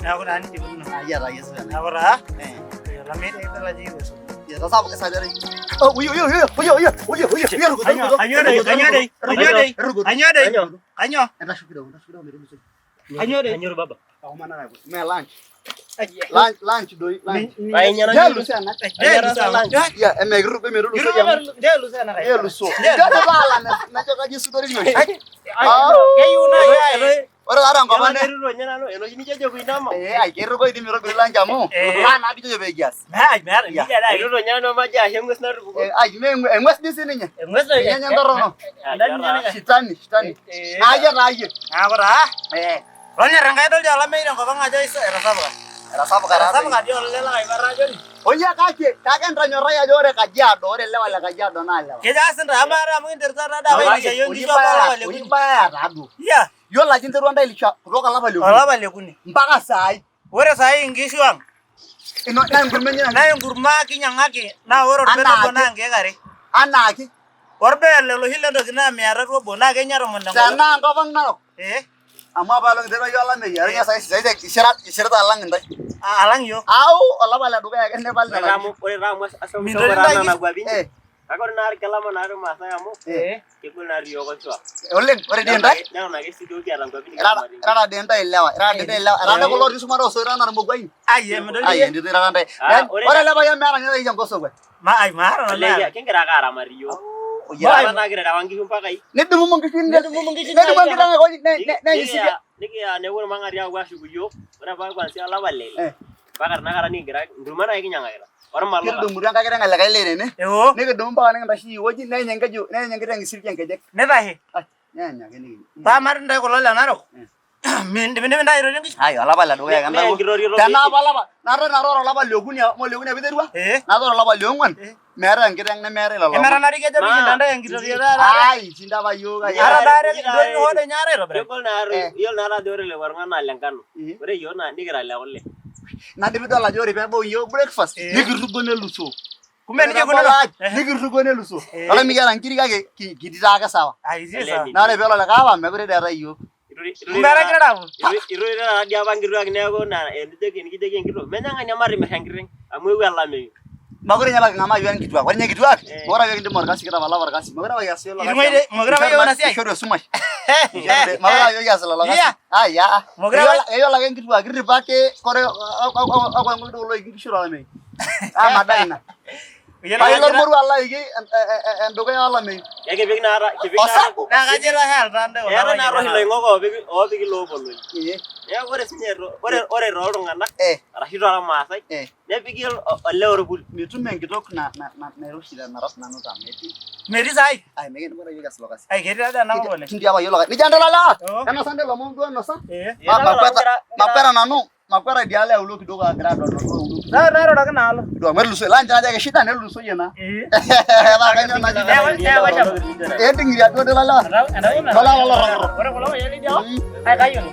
Neeku taa nejia ikununo. Ayia taa yie sipa. Neeku taa Eh. olameyu dii idol ajo eewuo esokoni. Ya sasa sasa dai. Oh, uyo uyo uyo uyo uyo uyo uyo uyo rugo Kanyo, kanyo dei, kanyo dei, kanyo dei, kanyo dei, kanyo, Entasho kidogo, entasho kidogo metulusoi. kanyo dei. Kanyor baba. Aomana na me lunch. Lunch lunch doi lunch. Ai nyana Jelu sana. Jelu Ya emekirugo metulusoi amu. sana kai. Jelu so. Jelu bala najo kaji sudori nyoshi. Keyieu nai. Ore taa tenkop ang' Enoshi nanu, enoshi nijo kuinama. eh ai kerugo idim irogori lunch amu Eh. naa naa kijojo pee kias. Meeta, meeta, nejia dai. Eruto nye nanu majo ashe eng'ues natupukuo. Eh ai mee eng'ues dii sininye. Eng'ues doi. Ninye entorrono. Shitani, shitani. Eh. Ayie taa ayie. Neeku taa Eh lonyor Enkai idol dii olameyu tenkop ang' ajo etasapuka. etasapuka taa doi. Etasapuka dii olale lakaipar ajoni. Onye kake kake ntonyorai ajo ore Kajiado, ore lewa le Kajiado naa lewa. Kejo aas intae amaa taa amu kinterutua taa dii apa ailisha iyiok nkishu apa olapa le kuni. Oibaya taaduo. Iya, Yiolo ajo interua ntae ailisha kutoka olapa le okuni olapa le kuni. mpaka saai. Ore saai inkishu ang' Ino naa enkurma enye naa enkurma kinyang'aki naa ore orbene obo naa nkeek are. anaake. Orbele oloshi lentoki naa mia tatu obo naa kenya tomon tenkolong. Tenaa enkop ang Narok Eh, amu apa olong interua yiok olameyu eton ninye saai saai ishirita alang intae. alang iyiok. Au olapa le dukuya ake nepali Ore nena taa kishu. amu ore taa amu ashomo Mintoki taa ntae nena kwapi inyi. Eh Kake ore naa kelama naa irmaasai amu eh kegol naa dii iyiok olchua. oleng ore dii intae Neton ake sii duo kiata nkwapi irara nikiramati. irara dii intae ilewa irara dii intae ilewa irara dii kulo otii shumata osoit anaa irmoguain. Ai, emidol Ai iyie. entito irara intae. Ah, ore Ore ele payian meeta ninye taishe enkosokwe. Ma ai maata nanu Olee naata. kingira ake aramat iyiok. Oyiara. Apa naa kiterewa nkishu mpaka ai. Nidumu nkishu Nidumu nkishu nidumu enkiteng aikoji nenyisikia. Nikiya nepuo irmang'ati aapuo aashuku iyiok. Ore apa kuanzia olapa le ile Eh. mpaka tenakata nikigira enkurma naake kinyang'akita ormaluka. Kitudumutua enkae kiteng likae lee tene. Ewo, Nikidumu mpaka nikintasheyie ewueji nenya enkeju nenya enkiteng isirki nkejek. nitashe. Ai nenya ake niki. Paa matii intae kulo le Narok. Eh. Mindimidimi intae aitotio nkishu. Ai olapa le dukuya ake Mee ntawuo. enkitotioto Tenaa apa olapa naata naa ore olapa liokuni amu oliokuni apa iterua. Eh, Naata ore olapa liong'wan Eh. meetae enkiteng nemeetae lelo emera omon. nariki ejo pikishinda intae enkitotio taata. Ai ishinda apa yiok ai. Ara taare Ita- ntoki hoo doi nyaara aitobiraki. Kegol naa Eh. iyiolo naa ajo ore lekwa tung'anak naa lenkano. Eh. Ore iyiok naa nikira le kule. Nadipa idol ajo ore peebau yiok breakfast Eh. nikirugo nelusoo. Kumbe Ore nejia peebau ikununo. lunch Eh. nikirugo nelusoo. Eh. Ore mikiata nkiri kake kitii taake sawa. Ai, itii Ele sawa. Naa ore peelo likae apa mekure dii eetae yiok. Kumbe era kirara apu. Itu taata dii apa nkituak neeku naa enikijoki enkitok menya ng'ania matimir enkiteng amu eewuo olameyu. Mekure ninye apa king'amaa yiok nkituak. Ore ninye nkituak Eh. mekure apa kindim orkasi kitapala apa orkasi. Mekure apa kias yiok ilo kasi. Itung'uaitie mekure apa iyiok ina siai. Ishoru esumash. Mekure apa yiok kias lelo kasi. Iya. Ai aa. Mekure apa Keyiolo ake nkituak kirripo ake kore kakwa enkoitoi kulo oiki nkishu tolameyu. Ah madai ina. Iyiolo Pailo kajo ormoruo alo aiki endukuya olameyu. Ekipik naa kipik naa Osapuk. naa kajo ilo alta intae kulo eetae naa payiani. oshi iloing'ok oopiki iloopololi. Eh. Neeku ore sininye ore ore tooltung'anak Eh. arashu toormaasai Eh. nepiki olee orpul. Mitum enkitok nairoshi te Narok nanu taa metii. Metii saai. Ai mikindim ake yiok aas ilo kasi. Ai ketii taa ena kop oleng. Kintii apa yiok ilo kasi. Nijo entol olewa. Oo. Enosa ntae ilomon duo enosa. Eh. Makweta nanu. Makweta idialo e aulo kidogo agira adol aulo kidogo. Taa tairoroki inaalo. Kidogo amu etulusoi. Lunch natii ake shida netulusoi naa. Eh. Paa kainyoo naji. Neeku neeku Enting'iria duo lelo lewa. Lolo lolo Ore kulo payiani lidia kop, ai kayiolo.